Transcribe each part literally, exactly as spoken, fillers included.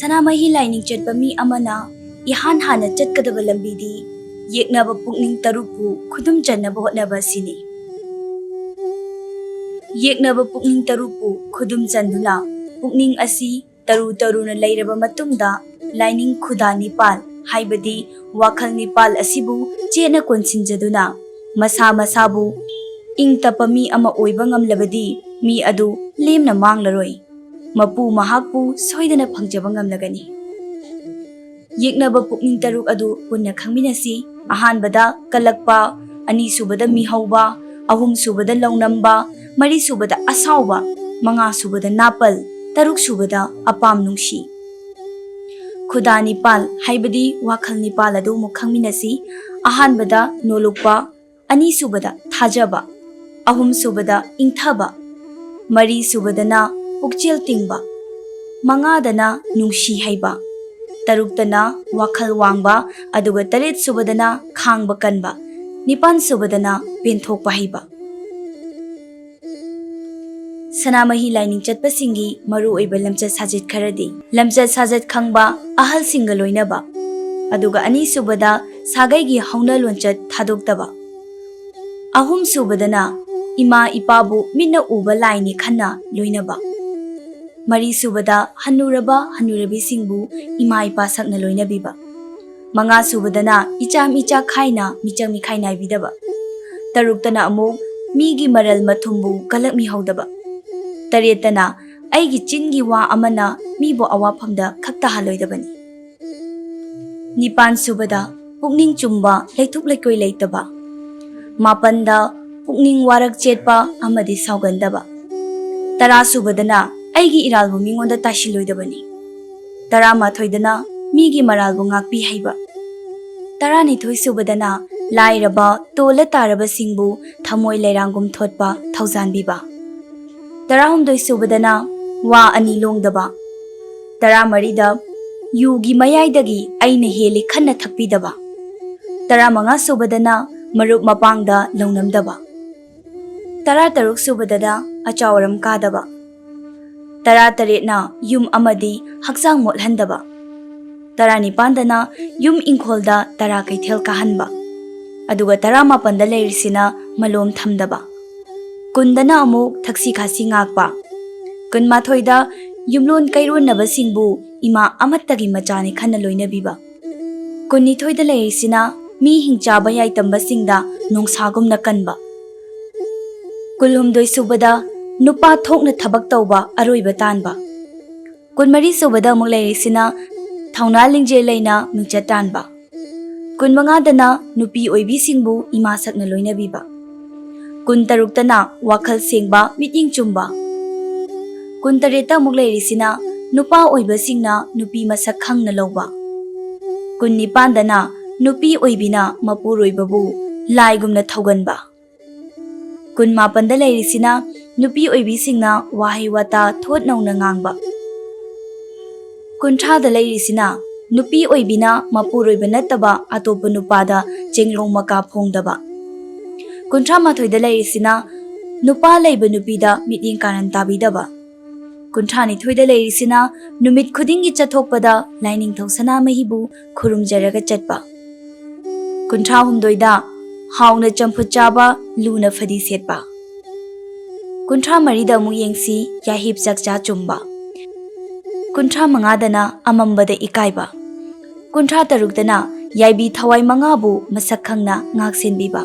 ꯁꯅꯥꯃꯍꯤ ꯂꯥꯏꯅꯤꯡ ꯆꯠꯄ ꯃꯤ ꯑꯃꯅ ꯏꯍꯥꯟ ꯍꯥꯟꯅ ꯆꯠꯀꯗꯕ ꯂꯝꯕꯤꯗꯤ ꯌꯦꯛꯅꯕ ꯄꯨꯛꯅꯤꯡ ꯇꯔꯨꯛꯄꯨ ꯈꯨꯗꯨꯝ ꯆꯟꯅꯕ ꯍꯣꯠꯅꯕ ꯑꯁꯤꯅꯤ꯫ ꯌꯦꯛꯅꯕ ꯄꯨꯛꯅꯤꯡ ꯇꯔꯨꯛꯄꯨ ꯈꯨꯗꯨꯝ ꯆꯟꯗꯨꯅ ꯄꯨꯛꯅꯤꯡ ꯑꯁꯤ ꯇꯔꯨ ꯇꯔꯨꯅ ꯂꯩꯔꯕ ꯃꯇꯨꯡꯗ, ꯂꯥꯏꯅꯤꯡ ꯈꯨꯗꯥ ꯅꯤꯄꯥꯜ, ꯍꯥꯏꯕꯗꯤ ꯋꯥꯈꯜ ꯅꯤꯄꯥꯜ ꯑꯁꯤꯕꯨ ꯆꯦꯠꯅ ꯀꯣꯟꯁꯤꯟꯖꯗꯨꯅ, ꯃꯁꯥ ꯃꯁꯥꯕꯨ ꯏꯪ ꯇꯞꯄ ꯃꯤ ꯑꯃ ꯑꯣꯏꯕ ꯉꯝꯂꯕꯗꯤ, ꯃꯤ ꯑꯗꯨ ꯂꯦꯝꯅ ꯃꯥꯡꯂꯔꯣꯏ꯫ ꯃꯄꯨ ꯃꯍꯥꯛꯄꯨ ꯁꯣꯏꯗꯅ ꯐꯪꯖꯕ ꯉꯝꯂꯒꯅꯤ꯫ ꯌꯦꯛꯅꯕ ꯄꯨꯛꯅꯤꯡ ꯇꯔꯨꯛ ꯑꯗꯨ ꯄꯨꯟꯅ ꯈꯪꯃꯤꯟꯅꯁꯤ꯫ ꯑꯍꯥꯟꯕꯗ ꯀꯜꯂꯛꯄ, ꯑꯅꯤꯁꯨꯕꯗ ꯃꯤꯍꯧꯕ, ꯑꯍꯨꯝꯁꯨꯕꯗ ꯂꯧꯅꯝꯕ, ꯃꯔꯤꯁꯨꯕꯗ ꯑꯁꯥꯎꯕ, ꯃꯉꯥꯁꯨꯕꯗ ꯅꯥꯄꯜ, ꯇꯔꯨꯛꯁꯨꯕꯗ ꯑꯄꯥꯝ ꯅꯨꯡꯁꯤ꯫ ꯈꯨꯗꯥ ꯅꯤꯄꯥꯜ, ꯍꯥꯏꯕꯗꯤ ꯋꯥꯈꯜ ꯅꯤꯄꯥꯜ ꯑꯗꯨ ꯑꯃꯨꯛ ꯈꯪꯃꯤꯟꯅꯁꯤ꯫ ꯑꯍꯥꯟꯕꯗ ꯅꯣꯂꯨꯛꯄ, ꯑꯅꯤꯁꯨꯕꯗ ꯊꯥꯖꯕ, ꯑꯍꯨꯝꯁꯨꯕꯗ ꯏꯪꯊꯕ, ꯃꯔꯤꯁꯨꯕꯗꯅ ꯄꯨꯛꯆꯦꯜ ꯇꯤꯡꯕ, ꯃꯉꯥꯗꯅ ꯅꯨꯡꯁꯤ ꯍꯩꯕ, ꯇꯔꯨꯛꯇꯅ ꯋꯥꯈꯜ ꯋꯥꯡꯕ, ꯑꯗꯨꯒ ꯇꯔꯦꯠꯁꯨꯕꯗꯅ ꯈꯥꯡꯕ ꯀꯟꯕ, ꯅꯤꯄꯥꯟꯁꯨꯕꯗꯅ ꯄꯦꯟꯊꯣꯛꯄ ꯍꯩꯕ꯫ ꯁꯅꯥꯃꯍꯤ ꯂꯥꯏꯅꯤꯡ ꯆꯠꯄꯁꯤꯡꯒꯤ ꯃꯔꯨꯑꯣꯏꯕ ꯂꯝꯆꯠ ꯁꯥꯖꯠ ꯈꯔꯗꯤ: ꯂꯝꯆꯠ ꯁꯥꯖꯠ ꯈꯪꯕ, ꯑꯍꯜꯁꯤꯡꯒ ꯂꯣꯏꯅꯕ, ꯑꯗꯨꯒ ꯑꯅꯤꯁꯨꯕꯗ ꯁꯥꯒꯩꯒꯤ ꯍꯧꯅ ꯂꯣꯟꯆꯠ ꯊꯥꯗꯣꯛꯇꯕ, ꯑꯍꯨꯝꯁꯨꯕꯗꯅ ꯏꯃꯥ ꯏꯄꯥꯕꯨ ꯃꯤꯠꯅ ꯎꯕ ꯂꯥꯏꯅꯤ ꯈꯟꯅ ꯂꯣꯏꯅꯕ, ꯃꯔꯤꯁꯨꯕꯗ ꯍꯟꯅꯨꯔꯕ ꯍꯟꯅꯨꯔꯕꯤꯁꯤꯡꯕꯨ ꯏꯃꯥ ꯏꯄꯥ ꯁꯛꯅ ꯂꯣꯏꯅꯕꯤꯕ, ꯃꯉꯥꯁꯨꯕꯗꯅ ꯏꯆꯥ ꯃꯤꯆꯥ ꯈꯥꯏꯅ ꯃꯤꯆꯪ ꯃꯤꯈꯥꯏ ꯅꯥꯏꯕꯤꯗꯕ, ꯇꯔꯨꯛꯇꯅ ꯑꯃꯨꯛ ꯃꯤꯒꯤ ꯃꯔꯜ ꯃꯊꯨꯝꯕꯨ ꯀꯜꯂꯛꯃꯤꯍꯧꯗꯕ, ꯇꯔꯦꯠꯇꯅ ꯑꯩꯒꯤ ꯆꯤꯟꯒꯤ ꯋꯥ ꯑꯃꯅ ꯃꯤꯕꯨ ꯑꯋꯥꯐꯝꯗ ꯈꯛ ꯇꯥꯍꯜꯂꯣꯏꯗꯕꯅꯤ꯫ ꯅꯤꯄꯥꯟꯁꯨꯕꯗ ꯄꯨꯛꯅꯤꯡ ꯆꯨꯝꯕ, ꯂꯩꯊꯣꯛ ꯂꯩꯀꯣꯏ ꯂꯩꯇꯕ, ꯃꯥꯄꯟꯗ ꯄꯨꯛꯅꯤꯡ ꯋꯥꯔꯛ ꯆꯦꯠꯄ ꯑꯃꯗꯤ ꯁꯥꯎꯒꯟꯗꯕ, ꯇꯔꯥꯁꯨꯕꯗꯅ ꯑꯩꯒꯤ ꯏꯔꯥꯜꯕꯨ ꯃꯤꯉꯣꯟꯗ ꯇꯥꯏꯁꯤꯜꯂꯣꯏꯗꯕꯅꯤ, ꯇꯔꯥꯃꯥꯊꯣꯏꯗꯅ ꯃꯤꯒꯤ ꯃꯔꯥꯜꯕꯨ ꯉꯥꯛꯄꯤ ꯍꯩꯕ, ꯇꯔꯥꯅꯤꯊꯣꯏꯁꯨꯕꯗꯅ ꯂꯥꯏꯔꯕ, ꯇꯣꯜꯂ ꯇꯥꯔꯕꯁꯤꯡꯕꯨ ꯊꯃꯣꯏ ꯂꯩꯔꯥꯡꯒꯨꯝ ꯊꯣꯠꯄ ꯊꯧꯖꯥꯟꯕꯤꯕ꯫ ꯇꯔꯥꯍꯨꯝꯗꯣꯏ ꯁꯨꯕꯗꯅ ꯋꯥ ꯑꯅꯤ ꯂꯣꯡꯗꯕ꯫ ꯇꯔꯥꯃꯔꯤꯗ ꯌꯨꯒꯤ ꯃꯌꯥꯏꯗꯒꯤ ꯑꯩꯅ ꯍꯦꯜꯂꯤ ꯈꯟꯅ ꯊꯛꯄꯤꯗꯕ꯫ ꯇꯔꯥꯃꯉꯥ ꯁꯨꯕꯗꯅ ꯃꯔꯨꯞ ꯃꯄꯥꯡꯗ ꯂꯧꯅꯝꯗꯕ꯫ ꯇꯔꯥꯇꯔꯨꯛ ꯁꯨꯕꯗꯅ ꯑꯆꯥꯎ ꯑꯔꯝ ꯀꯥꯗꯕ꯫ ꯇꯔꯥꯇꯔꯦꯠꯅ ꯌꯨꯝ ꯑꯃꯗꯤ ꯍꯛꯆꯥꯡ ꯃꯣꯠꯍꯟꯗꯕ꯫ ꯇꯔꯥꯅꯤꯄꯥꯟꯗꯅ ꯌꯨꯝ ꯏꯪꯈꯣꯜꯗ ꯇꯔꯥ ꯀꯩꯊꯦꯜ ꯀꯥꯍꯟꯕ꯫ ꯑꯗꯨꯒ ꯇꯔꯥꯃꯥꯄꯟꯗ ꯂꯩꯔꯤꯁꯤꯅ ꯃꯂꯣꯝ ꯊꯝꯗꯕ꯫ ꯀꯨꯟꯗꯅ ꯑꯃꯨꯛ ꯊꯛꯁꯤ ꯈꯥꯁꯤ ꯉꯥꯛꯄ꯫ ꯀꯨꯟꯃꯥꯊꯣꯏꯗ ꯌꯨꯝꯂꯣꯟ ꯀꯩꯔꯣꯟꯅꯕꯁꯤꯡꯕꯨ ꯏꯃꯥ ꯑꯃꯠꯇꯒꯤ ꯃꯆꯥꯅꯤ ꯈꯟꯅ ꯂꯣꯏꯅꯕꯤꯕ꯫ ꯀꯨꯟꯅꯤꯊꯣꯏꯗ ꯂꯩꯔꯤꯁꯤꯅ ꯃꯤ ꯍꯤꯡꯆꯥꯕ ꯌꯥꯏꯇꯝꯕꯁꯤꯡꯗ ꯅꯣꯡꯁꯥꯒꯨꯝꯅ ꯀꯟꯕ꯫ ꯀꯨꯟꯍꯨꯝꯗꯣꯏ ꯁꯨꯕꯗ ꯅꯨꯄꯥ ꯊꯣꯛꯅ ꯊꯕꯛ ꯇꯧꯕ ꯑꯔꯣꯏꯕ ꯇꯥꯟꯕ꯫ ꯀꯨꯟꯃꯔꯤ ꯁꯨꯕꯗ ꯑꯃꯨꯛ ꯂꯩꯔꯤꯁꯤꯅ ꯊꯧꯅꯥ ꯂꯤꯡꯖꯦꯜ ꯂꯩꯅ ꯃꯤꯡꯆꯠ ꯇꯥꯟꯕ꯫ ꯀꯨꯟꯃꯉꯥꯗꯅ ꯅꯨꯄꯤ ꯑꯣꯏꯕꯤꯁꯤꯡꯕꯨ ꯏꯃꯥ ꯁꯛꯅ ꯂꯣꯏꯅꯕꯤꯕ꯫ ꯀꯨꯟꯇꯔꯨꯛꯇꯅ ꯋꯥꯈꯜ ꯁꯦꯡꯕ, ꯃꯤꯠꯌꯦꯡ ꯆꯨꯝꯕ꯫ ꯀꯨꯟꯇꯔꯦꯠꯇ ꯑꯃꯨꯛ ꯂꯩꯔꯤꯁꯤꯅ ꯅꯨꯄꯥ ꯑꯣꯏꯕꯁꯤꯡꯅ ꯅꯨꯄꯤ ꯃꯁꯛ ꯈꯪꯅ ꯂꯧꯕ꯫ ꯀꯨꯟꯅꯤꯄꯥꯟꯗꯅ ꯅꯨꯄꯤ ꯑꯣꯏꯕꯤꯅ ꯃꯄꯨꯔꯣꯏꯕꯕꯨ ꯂꯥꯏꯒꯨꯝꯅ ꯊꯧꯒꯟꯕ꯫ ꯀꯨꯟꯃꯥꯄꯟꯗ ꯂꯩꯔꯤꯁꯤꯅ ꯅꯨꯄꯤ ꯑꯣꯏꯕꯤꯁꯤꯡꯅ ꯋꯥꯍꯩ ꯋꯥꯇꯥ ꯊꯣꯠ ꯅꯧꯅ ꯉꯥꯡꯕ꯫ ꯀꯨꯟꯊ꯭ꯔꯥꯗ ꯂꯩꯔꯤꯁꯤꯅ ꯅꯨꯄꯤ ꯑꯣꯏꯕꯤꯅ ꯃꯄꯨꯔꯣꯏꯕ ꯅꯠꯇꯕ ꯑꯇꯣꯞꯄ ꯅꯨꯄꯥꯗ ꯆꯦꯡꯂꯣꯡ ꯃꯀꯥ ꯐꯣꯡꯗꯕ꯫ ꯀꯨꯟꯊ꯭ꯔꯥ ꯃꯥꯊꯣꯏꯗ ꯂꯩꯔꯤꯁꯤꯅ ꯅꯨꯄꯥ ꯂꯩꯕ ꯅꯨꯄꯤꯗ ꯃꯤꯠꯌꯦꯡ ꯀꯥꯔꯟ ꯇꯥꯕꯤꯗꯕ꯫ ꯀꯨꯟꯊ꯭ꯔꯥ ꯅꯤꯊꯣꯏꯗ ꯂꯩꯔꯤꯁꯤꯅ ꯅꯨꯃꯤꯠ ꯈꯨꯗꯤꯡꯒꯤ ꯆꯠꯊꯣꯛꯄꯗ ꯂꯥꯏꯅꯤꯡꯊꯧ ꯁꯅꯥꯃꯍꯤꯕꯨ ꯈꯨꯔꯨꯝꯖꯔꯒ ꯆꯠꯄ꯫ ꯀꯨꯟꯊ꯭ꯔꯥ ꯍꯨꯝꯗꯣꯏꯗ ꯍꯥꯎꯅ ꯆꯝꯐꯨꯠ ꯆꯥꯕ, ꯂꯨꯅ ꯐꯗꯤ ꯁꯦꯠꯄ꯫ ꯀꯨꯟꯊ꯭ꯔꯥ ꯃꯔꯤꯗ ꯑꯃꯨꯛ ꯌꯦꯡꯁꯤ, ꯌꯥꯍꯤꯞ ꯆꯥꯛꯆꯥ ꯆꯨꯝꯕ꯫ ꯀꯨꯟꯊ꯭ꯔꯥ ꯃꯉꯥꯗꯅ ꯑꯃꯝꯕꯗ ꯏꯀꯥꯏꯕ꯫ ꯀꯨꯟꯊ꯭ꯔꯥ ꯇꯔꯨꯛꯇꯅ ꯌꯥꯏꯕꯤ ꯊꯋꯥꯏ ꯃꯉꯥꯕꯨ ꯃꯁꯛ ꯈꯪꯅ ꯉꯥꯛ ꯁꯦꯟꯕꯤꯕ꯫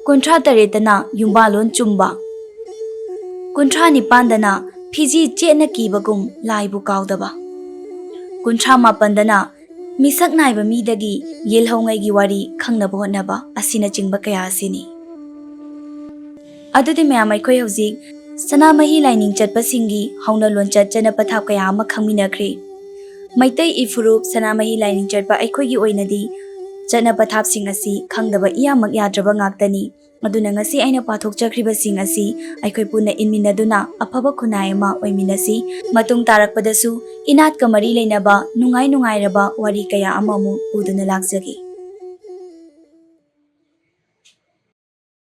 ꯀꯨꯟꯊ꯭ꯔꯥ ꯇꯔꯦꯠꯇꯅ ꯌꯨꯝꯕꯥꯂꯣꯟ ꯆꯨꯝꯕ꯫ ꯀꯨꯟꯊ꯭ꯔꯥ ꯅꯤꯄꯥꯟꯗꯅ ꯐꯤꯖꯤ ꯆꯦꯠꯅ ꯀꯤꯕꯒꯨꯝ ꯂꯥꯏꯕꯨ ꯀꯥꯎꯗꯕ꯫ ꯀꯨꯟꯊ꯭ꯔꯥ ꯃꯥꯄꯟꯗꯅ ꯃꯤꯁꯛ ꯅꯥꯏꯕ ꯃꯤꯗꯒꯤ ꯌꯦꯜꯍꯧꯉꯩꯒꯤ ꯋꯥꯔꯤ ꯈꯪꯅꯕ ꯍꯣꯠꯅꯕ ꯑꯁꯤꯅꯆꯤꯡꯕ ꯀꯌꯥ ꯑꯁꯤꯅꯤ꯫ ꯑꯗꯨꯗꯤ ꯃꯌꯥꯝ, ꯑꯩꯈꯣꯏ ꯍꯧꯖꯤꯛ ꯁꯅꯥꯃꯍꯤ ꯂꯥꯏꯅꯤꯡ ꯆꯠꯄꯁꯤꯡꯒꯤ ꯍꯧꯅ ꯂꯣꯟꯆꯠ, ꯆꯠꯅ ꯄꯊꯥꯞ ꯀꯌꯥ ꯑꯃ ꯈꯪꯃꯤꯟꯅꯈ꯭ꯔꯦ꯫ ꯃꯩꯇꯩ ꯏꯐꯨꯔꯨꯞ ꯁꯅꯥꯃꯍꯤ ꯂꯥꯏꯅꯤꯡ ꯆꯠꯄ ꯑꯩꯈꯣꯏꯒꯤ ꯑꯣꯏꯅꯗꯤ ꯆꯠꯅ ꯄꯊꯥꯞꯁꯤꯡ ꯑꯁꯤ ꯈꯪꯗꯕ ꯏꯌꯥꯃꯛ ꯌꯥꯗ꯭ꯔꯕ ꯉꯥꯛꯇꯅꯤ꯫ ꯑꯗꯨꯅ ꯉꯁꯤ ꯑꯩꯅ ꯄꯥꯊꯣꯛꯆꯈ꯭ꯔꯤꯕꯁꯤꯡ ꯑꯁꯤ ꯑꯩꯈꯣꯏ ꯄꯨꯟꯅ ꯏꯟꯃꯤꯟꯅꯗꯨꯅ ꯑꯐꯕ ꯈꯨꯟꯅꯥꯏ ꯑꯃ ꯑꯣꯏꯃꯤꯟꯅꯁꯤ꯫ ꯃꯇꯨꯡ ꯇꯥꯔꯛꯄꯗꯁꯨ ꯏꯅꯥꯠꯀ ꯃꯔꯤ ꯂꯩꯅꯕ ꯅꯨꯡꯉꯥꯏ ꯅꯨꯡꯉꯥꯏꯔꯕ ꯋꯥꯔꯤ ꯀꯌꯥ ꯑꯃꯃꯨꯛ ꯄꯨꯗꯨꯅ ꯂꯥꯛꯆꯒꯦ꯫